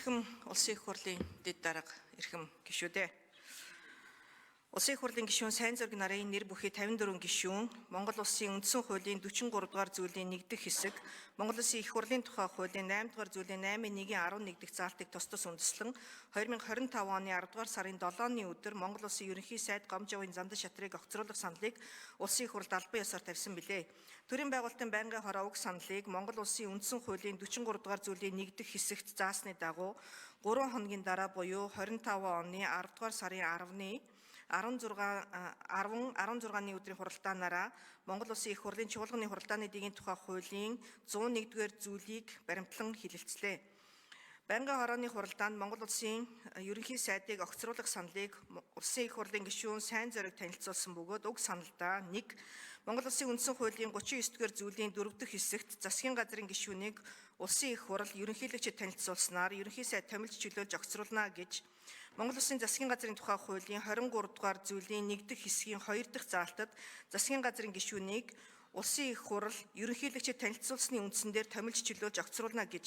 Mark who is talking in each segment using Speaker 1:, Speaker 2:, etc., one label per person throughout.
Speaker 1: Эрхэм Улсын их хурлын дэд дарга, эрхэм гишүүдээ. Улсын их хурлын гишүүн сайн зураг нарын нэр бүхий 54 гишүүн Монгол Улсын үндсэн хуулийн 43 дугаар зүйлийн 1 дэх хэсэг, Монгол Улсын их хурлын тухай хуулийн 8 дугаар зүйлийн 8-1-ийн 11 дэх заалтыг тус тус үндэслэн 2025 оны 10 дугаар сарын 7-ны өдөр Монгол Улсын ерөнхий сайд Гомжовын зандан шатрыг огцруулах саналыг Улсын их хурлд албан ёсоор тавьсан билээ. Төрийн байгуулалтын байнгын хороо уг саналыг Монгол Улсын үндсэн хуулийн 43 дугаар зүйлийн 1 дэх хэсэгт заасныг дагуу 3 хоногийн дараа буюу 25 оны 10 дугаар сарын 10-ны 16 10 16-ны өдрийн хуралдаанаараа Монгол Улсын их хурлын чуулганы хуралдааны дэгийн тухай хуулийн 101-р зүйлийг баримтлан хилэлцлээ. Байнгын хорооны хуралдаанд Монгол Улсын ерөнхий сайдыг огцруулах саналыг Улсын их хурлын гишүүн сайн зориг танилцуулсан бөгөөд уг саналдаа 1. Монгол Улсын үндсэн хуулийн 39-р зүйлийн 4 дэх хэсэгт засгийн газрын гишүүнийг Улсын их хурал ерөнхийлөгчид танилцуулснаар ерөнхий сайд томилж чөлөөлж огцруулна гэж Монгол Улсын засгийн газрын тухай хуулийн 23 дугаар зүйлийн 1 дэх хэсгийн 2 дахь заалтад засгийн газрын гишүүнийг Улсын их хурал ерөнхийлөгчид танилцуулсны үндсэн дээр томилж чөлөөлж огцруулна гэж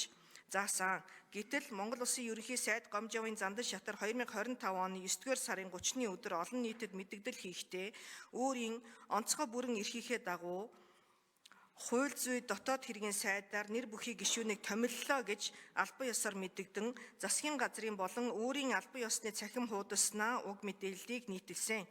Speaker 1: заасан. Гэтэл Монгол Улсын ерөнхий сайд Гомжовын зандан шатар 2025 оны 9-р сарын 30-ны өдөр олон нийтэд мэдэгдэл хийхдээ өөрийн онцгой бүрэн эрхийнхээ дагуу хууль зүй дотоод хэргийн сайдаар нэр бүхий гишүүнийг томиллоо гэж албан ёсоор мэдэгдэн засгийн газрын болон өөрийн албан ёсны цахим хуудаснаа уг мэдээллийг нийтэлсэн.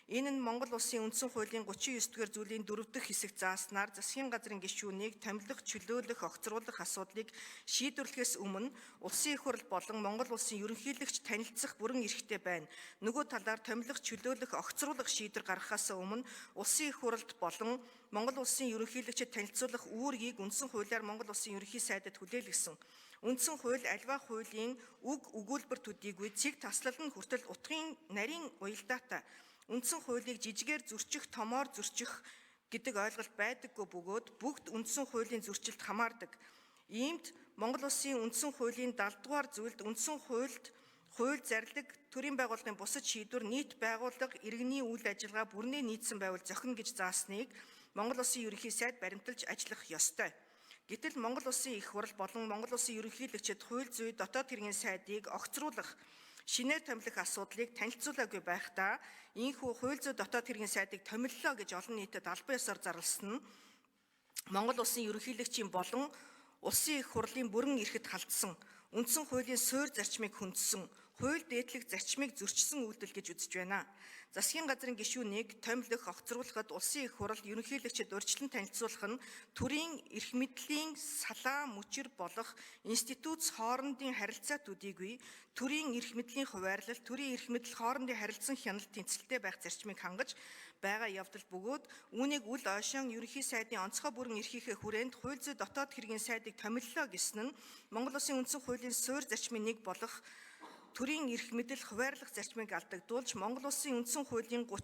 Speaker 1: Энэ нь Монгол Улсын үндсэн хуулийн 39-р зүйлийн 4 дэх хэсэг зааснаар засгийн газрын гишүүнийг томилох, чөлөөлөх, огцруулах асуудлыг шийдвэрлэхээс өмнө Улсын их хурл болон Монгол Улсын ерөнхийлөгч танилцах бүрэн эрхтэй байна. Нөгөө талаар томилох, чөлөөлөх, огцруулах шийдвэр гаргахаас өмнө Улсын их хурлд болон Монгол Улсын ерөнхийлөгчид танилцуулах үүргийг үндсэн хуулиар Монгол Улсын ерөнхий сайдад хүлээлгэсэн. Үндсэн хууль альва хуулийн үг өгүүлбэр төдийгүй цэг таслал нь хүртэл утгын нарийн уялдаатай. Үндсэн хуулийг жижигээр зөрчих, томоор зөрчих гэдэг ойлголт байдаггүй бөгөөд бүгд үндсэн хуулийн зөрчилд хамаардаг. Иймд Монгол Улсын үндсэн хуулийн 70 дугаар зүйлд үндсэн хуульд хууль зарлиг, төрийн байгууллагын бусад шийдвэр, нийт байгууллага, иргэний үйл ажиллагаа бүрнээ нийцсэн байвал зохино гэж заасныг Монгол Улсын ерөнхий сайд баримталж ажиллах ёстой. Гэтэл Монгол Улсын их хурл болон Монгол Улсын ерөнхийлөгчид хууль зүй дотоод хэргийн сайдыг огцруулах, шинээр томилох асуудлыг танилцуулаагүй байхдаа ийнхүү хууль зүй дотоод хэргийн сайдыг томиллоо гэж олон нийтэд албан ёсоор зарласан нь Монгол Улсын ерөнхийлөгчийн болон Улсын их хурлын бүрэн эрхэд халдсан, үндсэн хуулийн суурь зарчмыг хүндсэн, хууль дээдлэх зарчмыг зөрчсөн үйлдэл гэж үзэж байна. Засгийн газрын гишүүнийг томилох, огцруулахад Улсын их хурал ерөнхийлөгчид урьдчилан танилцуулах нь төрийн эрх мэдлийн салаа мөчир болох институц хоорондын харилцаа төдийгүй төрийн эрх мэдлийн хуваарлал, төрийн эрх мэдэл хоорондын харилцан хяналт тэнцэлтэй байх зарчмыг хангаж байгаа явдал бөгөөд үүнийг үл ойшон ерөнхий сайдын онцгой бүрэн эрхийнхээ хүрээнд хууль зүй дотоод хэргийн сайдыг томиллоо гэсэн нь Монгол Улсын үндсэн хуулийн суурь зарчмын нэг болох төрийн эрх мэдэл хуваарлах зарчмыг алдагдуулж Монгол Улсын үндсэн хуулийн 3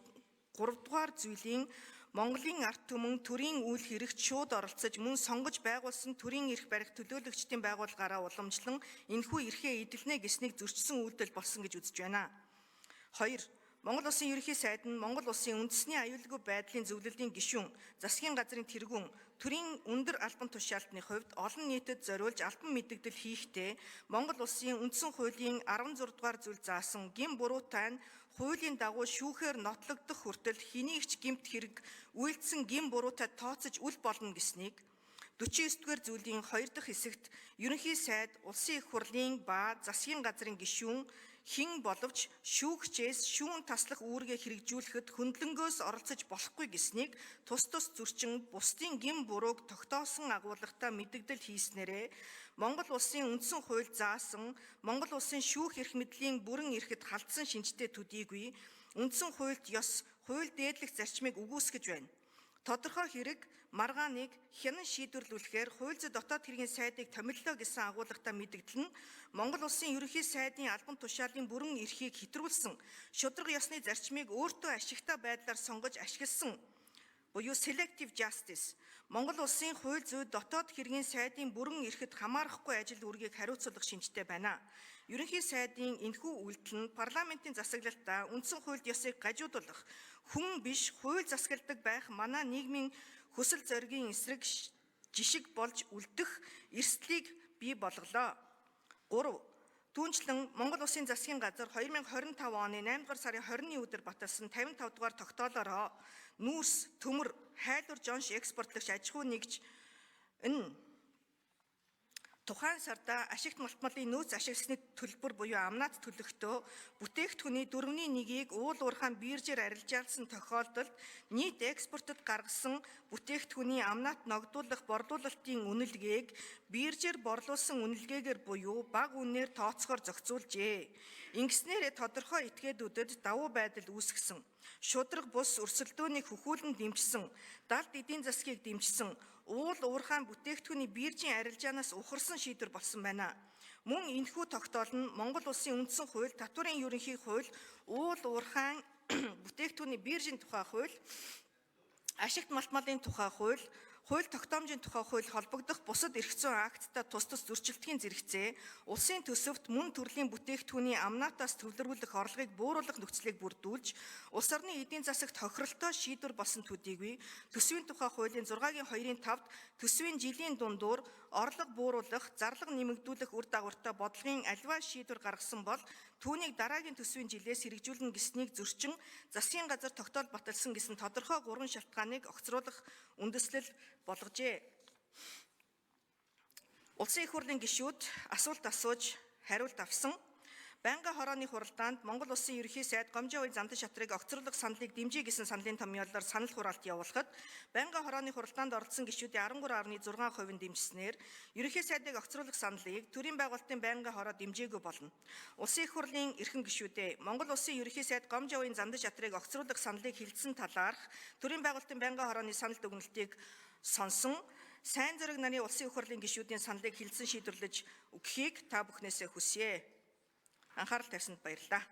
Speaker 1: дугаар зүйлийн Монголын ард түмэн төрийн үйл хэрэгт шууд оролцож мөн сонгож байгуулсан төрийн эрх барих төлөөлөгчдийн байгууллагаараа уламжлан энэхүү эрхээ эдэлнэ гэснийг зөрчсөн үйлдэл болсон гэж үзэж байна. 2. Монгол Улсын ерөнхий сайд нь Монгол Улсын үндэсний аюулгүй байдлын зөвлөлийн гишүүн, засгийн газрын тэргүүн, төрийн өндөр албан тушаалтны хувьд олон нийтэд зориулж албан мэдэгдэл хийхдээ Монгол Улсын үндсэн хуулийн 16 дугаар зүйл заасан гэм буруутай нь хуулийн дагуу шүүхээр нотлогдох хүртэл хэний ч гэмт хэрэг үйлдсэн гэм буруутай тооцож үл болно гэснийг 49 дугаар зүйлийн 2 дахь хэсэгт ерөнхий сайд, Улсын их хурлын ба засгийн газрын гишүүн хэн боловч шүүгчээс шүүн таслах үүргээ хэрэгжүүлэхэд хөндлөнгөөс оролцож болохгүй гэснийг тус тус зөрчин бусдын гэм бурууг тогтоосон агуулгатай мэдэгдэл хийснээрээ Монгол Улсын үндсэн хууль заасан Монгол Улсын шүүх эрх мэдлийн бүрэн эрхэд халдсан шинжтэй төдийгүй үндсэн хуульд ёс, хууль дээдлэх зарчмыг үгүйсгэж байна. Тодорхой хэрэг маргааныг хянан шийдвэрлүүлэхээр хууль зүйн дотоод хэргийн сайдыг томиллоо гэсэн агуулгатай мэдэгдэл нь Монгол Улсын ерөнхий сайдын албан тушаалын бүрэн эрхийг хэтрүүлсэн, шударга ёсны зарчмыг өөртөө ашигтай байдлаар сонгож ашигласан буюу selective justice Монгол Улсын хууль зүй дотоод хэргийн сайдын бүрэн эрхэд хамаарахгүй ажил үүргийг хариуцуулах шинжтэй байна. Ерөнхий сайдын энэхүү үйлдэл нь парламентын засаглалтаа үндсэн хуульд ёсыг гажуудуулах, хүн биш хууль засагладаг байх манай нийгмийн хүсэл зоригийн эсрэг жишг болж үлдэх эрсдлийг бий болголоо. 3. Түүнчлэн Монгол Улсын засгийн газар 2025 оны 8 дугаар сарын 20-ны өдөр баталсан 55 дугаар тогтоолоороо нүүрс, төмөр, хайлвар жонш экспортлогч аж ахуй нэгж энэ тухайн сарда ашигт малтмалын нөөц ашигласны төлбөр буюу амнаат төлөхдөө бүтээгдэхүүний 1/4-ийг уул уурхайн биржээр арилжаалсан тохиолдолд нийт экспортод гаргасан бүтээгдэхүүний амнаат ногдуулах борлуулалтын үнэлгээг биржээр борлуулсан үнэлгээгээр буюу бага үнээр тооцохоор зохицуулжээ. Ингэснээр тодорхой этгээдүүдэд давуу байдал үүсгэсэн. Шударга бус өрсөлдөөнийг хөхүүлэн дэмжсэн, далд эдийн засгийг дэмжсэн, уул уурхайн бүтээгдэхүүний биржийн арилжаанаас ухарсан шийдвэр болсон байна. Мөн энэхүү тогтоол нь Монгол Улсын үндсэн хууль, татварын ерөнхий хууль, уул уурхайн бүтээгдэхүүний биржийн тухай хууль, ашигт малтмалын тухай хууль, хууль тогтоомжийн тухай хууль холбогдох бусад эрх зүйн акттай тус тус зөрчилдөхийн зэрэгцээ улсын төсөвт мөн төрлийн бүтээгдэхүүний амнаатаас төвлөрүүлэх орлогыг бууруулах нөхцөлийг бүрдүүлж улс орны эдийн засагт хохиролтой шийдвэр болсон төдийгүй төсвийн тухай хуулийн 6-гийн 2-ын 5-д төсвийн жилийн дундуур орлого бууруулах, зарлага нэмэгдүүлэх үр дагавартай бодлогын аливаа шийдвэр гаргасан бол түүнийг дараагийн төсвийн жилээс хэрэгжүүлнэ гэснийг зөрчин засгийн газар тогтоол баталсан гэсэн тодорхой гурван шалтгааныг огцруулах үндэслэл болгожээ. Улсын их хурлын гишүүд асуулт асууж хариулт авсан. Байнгын хорооны хуралдаанд Монгол Улсын ерөнхий сайд Гомжоо Замдан шатрыг огцруулах саналыг дэмжиж гэсэн саналын томьёолоор санал хураалт явуулахад байнгын хорооны хуралдаанд оролцсон гишүүдийн 13.6% нь дэмжсэнээр ерөнхий сайдыг огцруулах саналыг төрийн байгуулалтын байнгын хороо дэмжээгүй болно. Улсын их хурлын эрхэм гишүүдээ Монгол Улсын ерөнхий сайд Гомжоо Замдан шатрыг огцруулах саналыг хилцсэн талаарх төрийн байгуулалтын байнгын хорооны санал дүгнэлтийг сонсон сайн зэрэг нарын улсын их хурлын гишүүдийн саналыг хилцэн шийдвэрлэж өгөхийг та бүхнээсээ хүсье. Анхаарал тавьсанд баярлалаа.